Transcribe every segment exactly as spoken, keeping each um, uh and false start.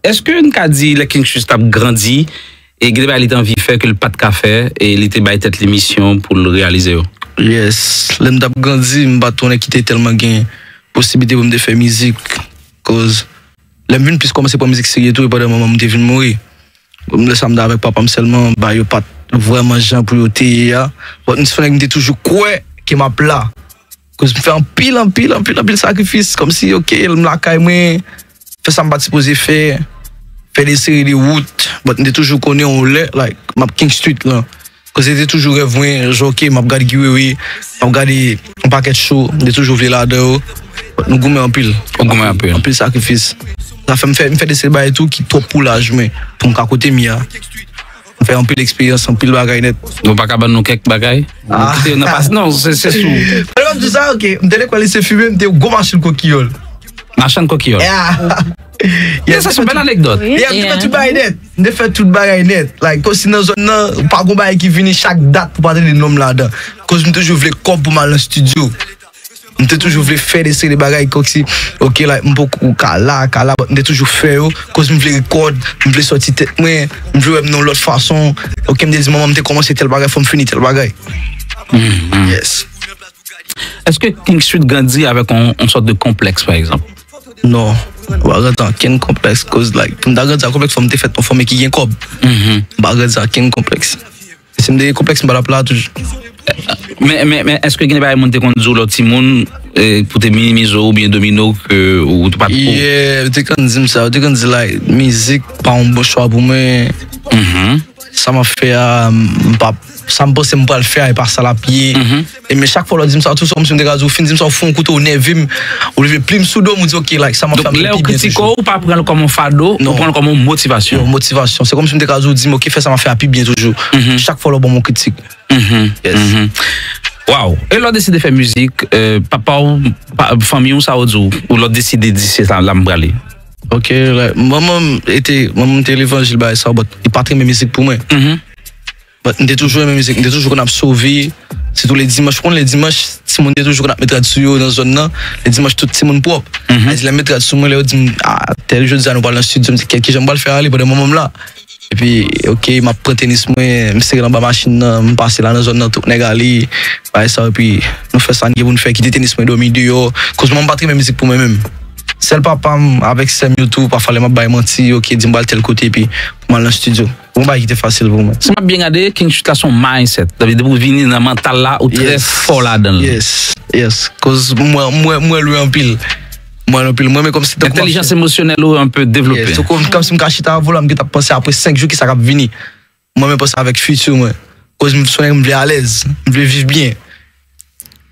Èske n ka di lè King Street t ap grandi, e gen de bagay li te anvi fè ke l pa t ka fè, e li te bay tèt li misyon pou l reyalize yo? Yes. Lè m t ap grandi, m pa t konnen ki te tèlman gen posiblite pou m te fè mizik. Koz lè m vin plis kòmanse pran mizik serye tou, e pandan manman m te vin mouri. Lè sa m te avèk papa m sèlman, bagay yo pa t vrèman jan pou yo te ye a. But m se yon nèg m te toujou kwè ke m ap la. Koz m fè anpil, anpil, anpil, anpil sakrifis. Kòmsi, oke, m lakay mwen, fè sa m pa t sipoze fè, fè de seri de wout. But m te toujou konnen yon lè, like, m ap King Street lan. Koz se te toujou rèv mwen, jan, oke, m ap gade Guy Wewe, m ap gade yon pakèt show, m te toujou vle ladan yo. But nou goumen anpil. Ou goumen anpil. Anpil sakrifis. Sa fè m fè, m fè de seri bagay tou ki twòp pou laj mwen, pou m ka kote m ye a. M fè anpil eksperyans, anpil bagay nèt. Nou pa ka ban nou kèk bagay? Ah. Kite yo nan pas, non, se, se sou. Fò m di sa, oke. M te lekòl lise fimen, m te gwo machann kokiyòl. Machann kokiyòl. Yeah. Yeah, sa se yon bèl anekdot. Yeah, m te fè tout bagay nèt. M te fè tout bagay nèt. Like, kòmsi nan zòn nan, pa gon bagay ki vini chak dat pou pa tande non m ladan. Koz m toujou vle kòb pou m al nan estidyo. M te toujou vle fè de seri de bagay kòmsi, oke, like, m poko ka la, ka la, but m te toujou fè yo, koz m vle rekòd, m vle sòti tèt mwen, m vle wè m nan yon lòt fason. Oke, m te di manman m te kòmanse tèl bagay, fò m fini tèl bagay. Yes. Èske King Street grandi avèk yon, yon sòt de konplèks, pa egzanp? Non, m pa grandi ankenn konplèks, koz, like, pou m ta grandi ak konplèks, fò m te fèt yon fanmi ki gen kòb. M pa grandi ankenn konplèks. Si m te gen konplèks, m pa t ap la toujou. Men, men, men, èske gen de bagay moun te konn di w lè w timoun, e, pou te minimize w oubyen domine w, ke ou te pa t ko? Yeah, yo te konn di m sa, yo te konn di, like, mizik pa yon bon chwa pou mwen. Sa m ap fè a, m p ap, sa m panse m pral fè a, e pa sa l ap ye. E men chak fwa lè w di m sa, tou se kòmsi m te ka di w, fin di m sa, w fout yon kote, w nève m, ou leve plim sou do m, ou di, oke, like, sa m ap fè a, m fè l pi byen toujou. Donk, lè w kritike w, ou pa pran l kòm yon fado, ou pran l kòm yon motivasyon. Yon motivasyon. Se kòmsi m te ka di w, di m, oke, fè sa m ap fè a pi byen toujou. Chak fwa lè w ban m yon kritik. Yes. Waw. E lè w deside fè mizik, e, papa w, pa, fanmi w, sa yo di w, ou lè w deside di se sa la m prale? Oke, like, manman m te, manman m te levanjil bagay sa, but li pa t renmen mizik pou mwen. But m te toujou renmen mizik, m te toujou konn ap sove. Sitou le dimanch, ou konn le dimanch, timoun te toujou konn ap met rad sou yo nan zòn nan. Le dimanch, tout timoun pwòp. Sa di, lè m met rad sou mwen, lè yo di m, a, tèl jodi a nou pral nan estidyo, m di, kèt, kijan m pral fè ale pandan manman m la? Epi, oke, m ap pran tenis mwen, m sere l anba machin nan, m pase la nan zòn nan, tout nèg ale, bagay sa yo, epi nou fè sa n gen pou n fè, kite tenis mwen dòmi deyò, koz mwen m pa t renmen mizik pou mwen menm. Sèl papa m avèk sè m yo tou, pafwa lè m ap bay manti, oke, di m pral tèl kote, epi pou m al nan estidyo. Yon bagay ki te fasil pou mwen. Si m ap byen gade, King Street la se yon mindset. Sa vle di depi w vini nan mantal la, ou trè fò ladan l. Yes, yes. Koz mwen, mwen, mwen lwen anpil. Mwen lwen anpil. Mwen, men kòmsi tankou m ap fè entèlijans emosyonèl ou un peu devlope. Yes, tankou m, kòmsi m ka chita avè w la, m gentan ap panse apre senk jou kisa k ap vini. Mwen, men panse avèk fiti mwen. Koz m se yon nèg m vle alèz, m vle viv byen.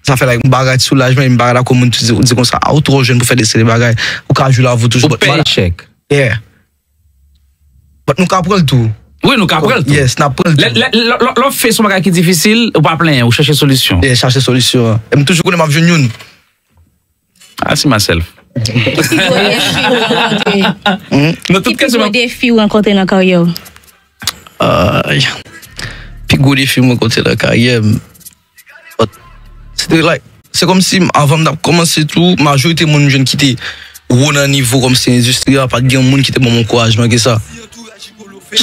Sa fè, like, m pa ka soulaj mwen, m pa ka dakò moun di, di konsa, a, ou twò jèn pou fè de seri bagay. Ou ka jwi lavi w toujou. Ou pè echèk. Yeah. But nou ka pran l tou. Wi, nou ka pran l tou. Yes, n ap pran l tou. Lè, lè, lè, lè, lè w fes yon bagay ki difisil, ou pa plenyen, ou chèche solisyon. Yeah, chache solisyon. E m toujou konnen m ap jwenn youn. I see myself. Ki pi gwo defi w rankontre? Ki pi gwo defi w rankontre nan karyè w? Ay, pi gwo defi m rankontre nan karyè m. But, se te like, se kòmsi avan m t ap kòmanse tou, majorite moun m jwenn ki te wo nan nivo kòmsi endistri a, pa t gen moun ki te ban m ankourajman ke sa.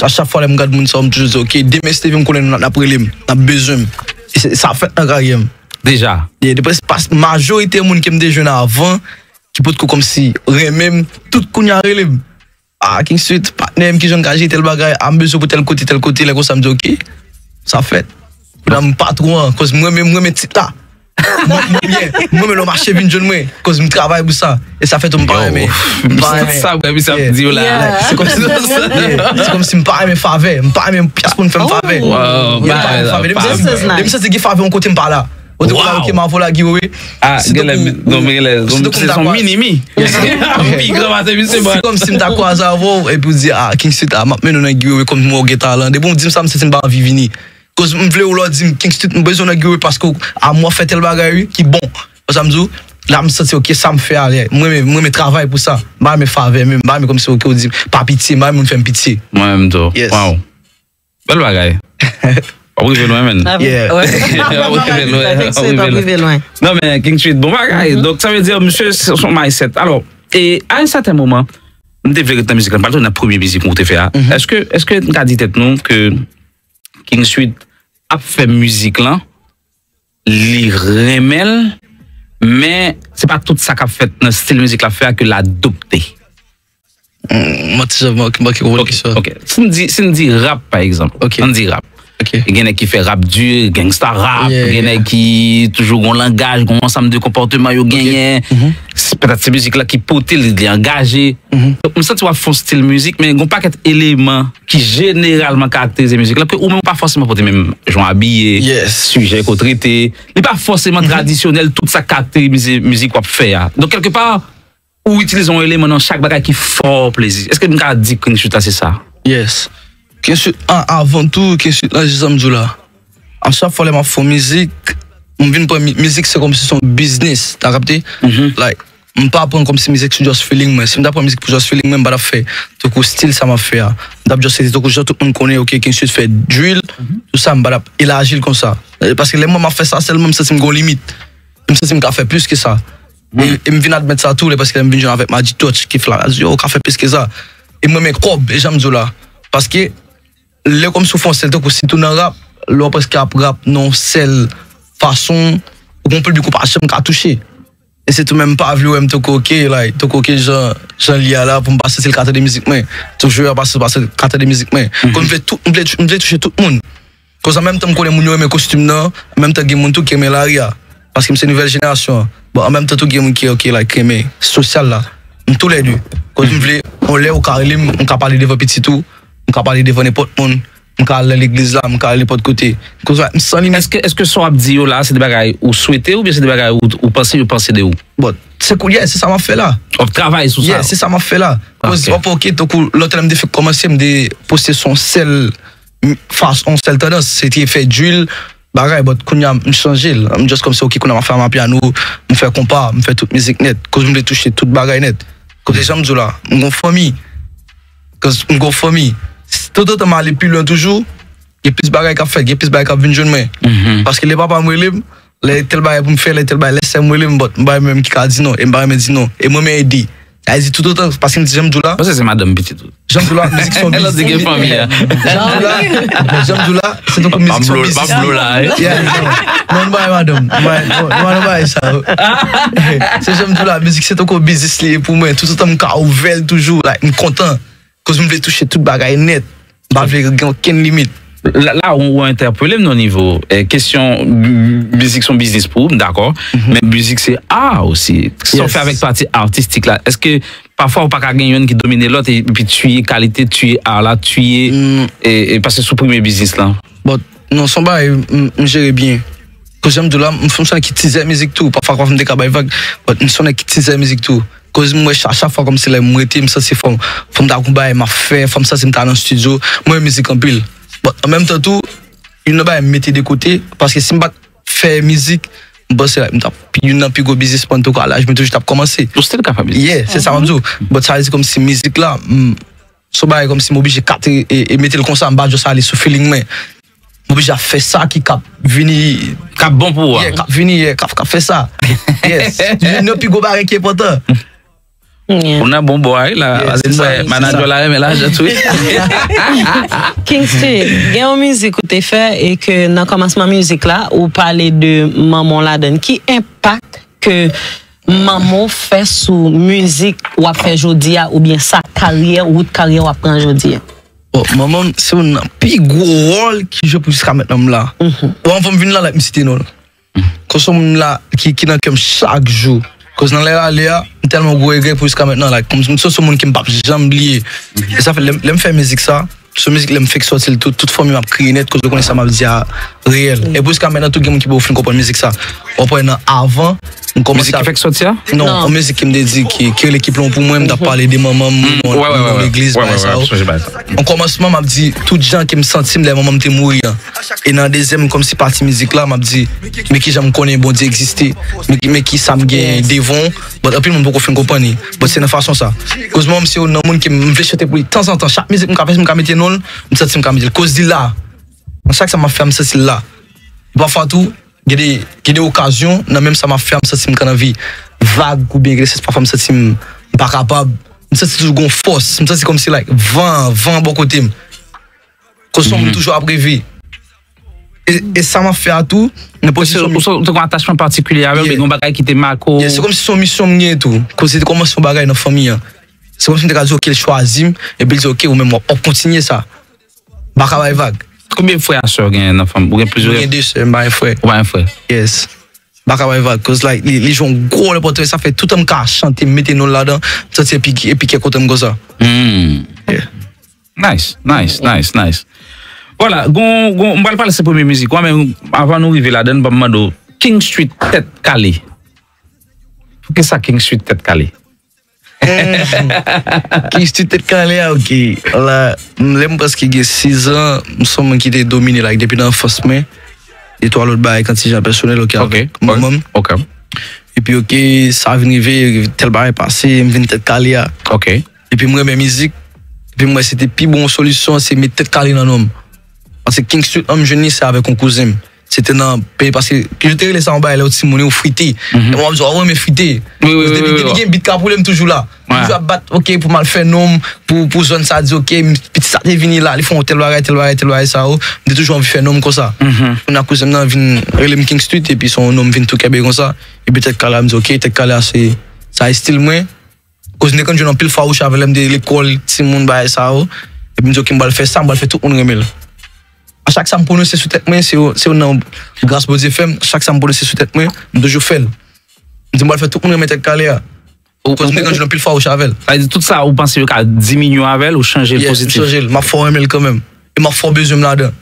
A chak fwa lè m gad moun sa yo, m toujou di, oke, demen si te vin m konnen n ap rele m, n ap bezwen m. E se, sa fèt nan karyè m. Deja. Yeah, depi pas, majorite moun ke m te jwenn avan, ki potko kòmsi renmen m, tout kounye a rele m. A, King Street, patnè m, kijan n ka jere tèl bagay, a, m bezwen pou tèl kote, tèl kote, lè konsa m di, oke, sa fèt. Kounye a m patwon an, koz mwen menm, mwen menm tit la. Mwen, mwen, mwen, mwen, lè w mache vin jwenn mwen, koz m travay pou sa. E sa fè tou m pa renmen. M pa renmen. Sa, bwè, misye ap di w la. Yeah. Se kòmsi, yeah, se kòmsi m pa renmen favè. M pa renmen pyès moun fè m favè. Oh, yeah, m pa renmen favè. Depi m santi, depi m santi gen favè yon kote m pa la. Ou te konn oke m avè w la, Guy Wewe. Ah, genlè, non, men genlè, se yon minimi. Pi gran pase misye, bro. Se kòmsi m ta kwaze avè w, epi w di, ah, King Street, ah, m ap mennen w nan Guy Wewe, kòm m wè w gen talan. Depi w di m sa, m santi m pa anvi vini. Koz m vle w lè w di m, King Street, m bezwen w nan Guy Wewe paske w, ah, m wè w fè tèl bagay, wi, ki bon. Konsa m di w, la m santi, oke, sa m fè a, m renmen, m renmen travay pou sa. M pa renmen favè menm, m pa renmen kòmsi, oke, w di m, pa pitye, m pa renmen moun fè m pitye. Mwen menm tou. Yes. Wow. Bèl bagay. W ap rive lwen, menn. Yeah. W ap rive lwen, w ap rive lwen. Non, men King Street, bon bagay. Donk, sa vle di, misye, se yon mindset. Alò, e a yon sèten moman, m te vle ret nan mizik lan, m pral tounen nan premye mizik ou te fè a. Èske, èske n ka di tèt nou ke King Street ap fè mizik lan, li renmen l, men se pa tout sa k ap fèt nan stil mizik l ap fè a ke l adopte? Mwen ti jan manke konprann kesyon. Ok. Si n di, si n di rap, pa egzanp. Ok. Ann di rap. Ok. Gen nèg ki fè rap di, gangsta rap, gen nèg ki toujou gon langaj, gon ansanm de konpòteman yo genyen. Petèt se mizik la ki pote l, li angaje. Donk, m santi w ap fè yon stil mizik, men gon pakèt eleman ki jeneralman karakterize mizik la, ke ou menm ou pa fòseman pote menm jan w abiye, sijè ke w trete. Li pa fòseman tradisyonèl, tout sa k karakterize mizik w ap fè a. Donk, kèlkepa, ou itilize yon eleman nan chak bagay ki fè w plezi. Èske m ka di King Street la se sa? Yes. King Street, an, avan tou, King Street la, jan m di w la. A chak fwa lè m ap fè mizik, m vin pran mizik se kòmsi se yon biznis, ta kapte? Like, m pa pran kòmsi mizik se just feeling mwen. Si m ta pran mizik pou just feeling mwen, m pa t ap fè tankou stil sa m ap fè a. M t ap just rete tankou jan tout moun konnen, ok, King Street fè drill, tout sa, m pa t ap elaji l konsa. Paske lè m wè m ap fè sa sèlman, m santi m gon limit. M santi m ka fè plis ke sa. E, e m vin admèt sa tou, lè paske lè m vin jwenn avèk Magic Touch, ki fè la, di, yo, ou ka fè plis ke sa. E m renmen kòb, e jan m di w la. Paske, lè kòmsi w fè yon sèl tankou sitou nan rap, lè w prèske ap rap nan yon sèl fason, ou gon piblik ou pa janm ka touche. E se tou menm pa vle wè m tankou ok, like, tankou ok jan, jan li a la, pou m pa santi l ka tande mizik mwen. Tankou jwè a pa santi l ka tande mizik mwen. Kon m vle tout, m vle, m vle touche tout moun. Koz an menm tan m konnen moun yo renmen kostim nan, an menm tan gen moun tou ki renmen lari a. Paske m se nouvèl jenerasyon an. Bon, an menm tan tou gen moun ki, ok, like, renmen sosyal la. M toulède. Koz m vle, yon lè ou ka rele m, m ka pale devan pitit ou, m ka pale devan nenpòt moun, m ka al nan legliz la, m ka al nenpòt kote. Koz m san limit. Èske, èske sa w ap di yo la, se de bagay ou swete oubyen se de bagay ou, ou panse yo panse de ou? Bon, se kou, yeah, se sa m ap fè la. W ap travay sou sa. Yeah, se sa m ap fè la. Koz w ap wè, ok, tankou lòt lè m te fèk kòmanse, m te poste sou yon sèl fas, yon sèl tandans, se te fè drill, bagay, but kounye a m chanje l. M just kòmsi, ok, kounye a m ap fè amapiano, m fè konpa, m fè tout mizik nèt. Koz m vle touche tout bagay nèt. Koz jan m di w la, m gon fanmi. Koz m gon fanmi. Toutotan m ale pi lwen toujou, gen plis bagay k ap fèt, gen plis bagay k ap vin jwenn mwen. Paske lè papa m rele m, lè tèl bagay pou m fè, lè tèl bagay, lè sè m rele m, but m pa menm ki ka di non, e m pa renmen di non. E mwen menm ede. Sa vle di toutotan, paske m di jan m di w la. Paske se madanm pitit ou. Jan m di w la, mizik se yon biznis. Lòt di gen fanmi a. Jan m di w la, jan m di w la, se tankou mizik se yon biznis. Yeah, non, non, m pa madanm. M pa, m pa nan bagay sa yo. Se jan m di w la, mizik se tankou biznis li ye pou mwen. Toutotan m ka ouvè l toujou, like, m kontan. Koz m vle touche tout bagay nèt. M pa vle gen okenn limit. La, la ou, ou entèpele m nan nivo, eh, kesyon m-, mizik se yon biznis pou ou, m dakò. Men mizik se a osi. Sa w fè avèk pati atistik la, èske pafwa ou pa ka gen yonn ki domine lòt epi tiye kalite, tiye a la, tiye, e, e paske sou premye biznis lan? Bon, non, se yon bagay m, m jere byen. Koz jan m di w la, m se yon nèg ki tizè mizik tou. Pafwa, pafwa m te ka bay vag, but m se yon nèg ki tizè mizik tou. Koz m wè chak, chak fwa kòmsi lè m rete, m santi fò m, fò m ta gon bagay m ap fè, fò m santi m ta nan estidyo. Mwen renmen mizik anpil. But an menm tan tou, youn nan bagay m mete de kote, paske si m pa t fè mizik, m panse m t ap youn nan pi gwo biznismann tou ka laj mwen toujou t ap kòmanse. Ou still ka fè mizik? Yeah, se sa m ap di w. But sa vle di kòmsi mizik la, m, se yon bagay kòmsi m oblije kate e, e mete l konsa, m pa just ale sou feeling mwen. M oblije ap fè sa ki k ap vini. K ap bon pou ou a. Yeah, k ap vini, yeah, k ap, k ap fè sa. Yes. Youn nan pi gwo bagay ki enpòtan. Ou nan bon bò a wi la. Paske m wè manadjè w la renmen lajan tou wi. King Street, gen yon mizik ou te fè e ke nan kòmansman mizik la, ou pale de manman w ladann. Ki enpak ke manman w fè sou mizik w ap fè jodi a oubyen sa karyè, wout karyè w ap pran jodi a? Bon, manman m se youn nan pi gwo wòl ki jwe pou jiska mentnan m la. Bon, anvan m vin la, like, m site non l. Koz se yon moun la ki, ki nan kè m chak jou. Koz nan lè l ale a, m tèlman gwo regrè pou jiska mentnan, like, kòmsi m se yon moun ke m p ap janm bliye. E sa fè lè, lè m fè mizik sa, se yon mizik lè m fenk sòti l, tout, tout fanmi m ap kriye nèt, koz yo konnen sa m ap di a reyèl. E pou jiska mentnan tou gen moun ki poko fin konprann mizik sa. W ap wè nan avan, m kòmanse. Mizik ki fenk sòti a? Non, yon mizik ke m te di ki, ki rele Ki Plan Pou Mwen, m t ap pale de manman m, mwen nan legliz, bagay sa yo. An kòmansman, m ap di tout jan ke m santi m lè manman m te mouri an. E nan dezyèm kòmsi pati mizik la, m ap di, men kijan m konnen Bondye egziste, men, men kisa m gen devan w. But anpil moun poko fin konprann li. But se nan fason sa. Koz manman m se youn nan moun ke m vle chante pou li tanzantan. Chak mizik m ka fè, si m ka mete non l, m santi m ka mete l. Koz li la. Nan chak sa m ap fè, m santi l la. Pafwa tou, gen de, gen de okazyon, nan menm sa m ap fè a, m santi m ka nan vi vag, oubyen gen de sans pafwa m santi m, m pa kapab. M santi toujou gon fòs. M santi kòmsi, like, van, van bò kote m. Kote son moun toujou ap reve. E, e sa m ap fè a tou, nenpòt Ou se ou se- ou se gen yon atachman patikilye avè l, Yeah. gen yon bagay ki te make w. Yeah, se kòmsi se yon misyon m gen tou. Kote se te kòmanse yon bagay nan fanmi an. Se kòmsi m te ka di, ok, l chwazi m, epi l di, ok, ou menm w ap kontinye sa. M pa ka bay vag. Konbyen frè a sè w gen nan fanmi? Ou gen M plizyè? Gen de sè, m pa gen frè. Ou pa gen frè? Yes. M pa ka bay vag, cause, like, li, li jwe yon gwo wòl enpòtan, sa fè tout tan m ka chante, m mete non l ladan, m santi epi, epi kè kontan m konsa. Hmm. Yeah. Nice, nice, nice, nice. Vwala, gon, gon, m pral pale se premye mizik ou a, men avan nou rive ladan, ban m mande w, King Street Tèt Kale. Poukisa King Street Tèt Kale? King Street Tèt Kale a, ok. La, m- lè m prèske gen sis an, m se yon moun ki te domine, like, depi nan anfans mwen. De twa lòt bagay, kan ti jan pèsonèl, ok, avèk manman m. Ok. Epi, ok, sa vin rive, tèl bagay pase, m vin tèt kale a. Ok. Epi m renmen mizik. Epi m wè se te pi bon solisyon, se met tèt kale nan non m. Paske King Street an m jwenn li, se avèk yon kouzen m. Se te nan peyi, paske yo te rele sa yon bagay lè w timoun, ou frite. E mwen, m di, oh, mwen frite. Wi, wi, Depi, wi, wi, depi wi. Gen bit k ap woule, m toujou la. M Wi. Toujou ap bat, ok, pou m al fè non m, pou, pou zòn sa di, ok, m- piti sa te vini la, li fè yon tèl bagay, tèl bagay, tèl bagay sa yo. M te toujou anvi fè non m konsa. Kounye a kouzen m nan vin rele m King Street, epi se yon non m vin tou kenbe konsa. Epi tèt kale a, m di, ok, tèt kale a, se, sa estil mwen. Koz m te konn jwenn anpil fawouch avè lè m te lekòl, timoun, bagay sa yo. Epi m di, ok, m pral fè sa, m pral fè tout moun renmen l. A chak sa m pwononse sou tèt mwen, se yo, se yo nan gras Bondye fè m, chak sa m pwononse sou tèt mwen, m toujou fè l. M di, m pral fè tout moun renmen tèt kale a. Koz m te konn jwenn anpil fawouch avè l. Sa vle di tout sa ou panse yo ka diminye avè l, ou chanje l Yeah, m pozitif. Chanje l, m ap fè w renmen l kanmenm. E m ap fè w bezwen m ladan.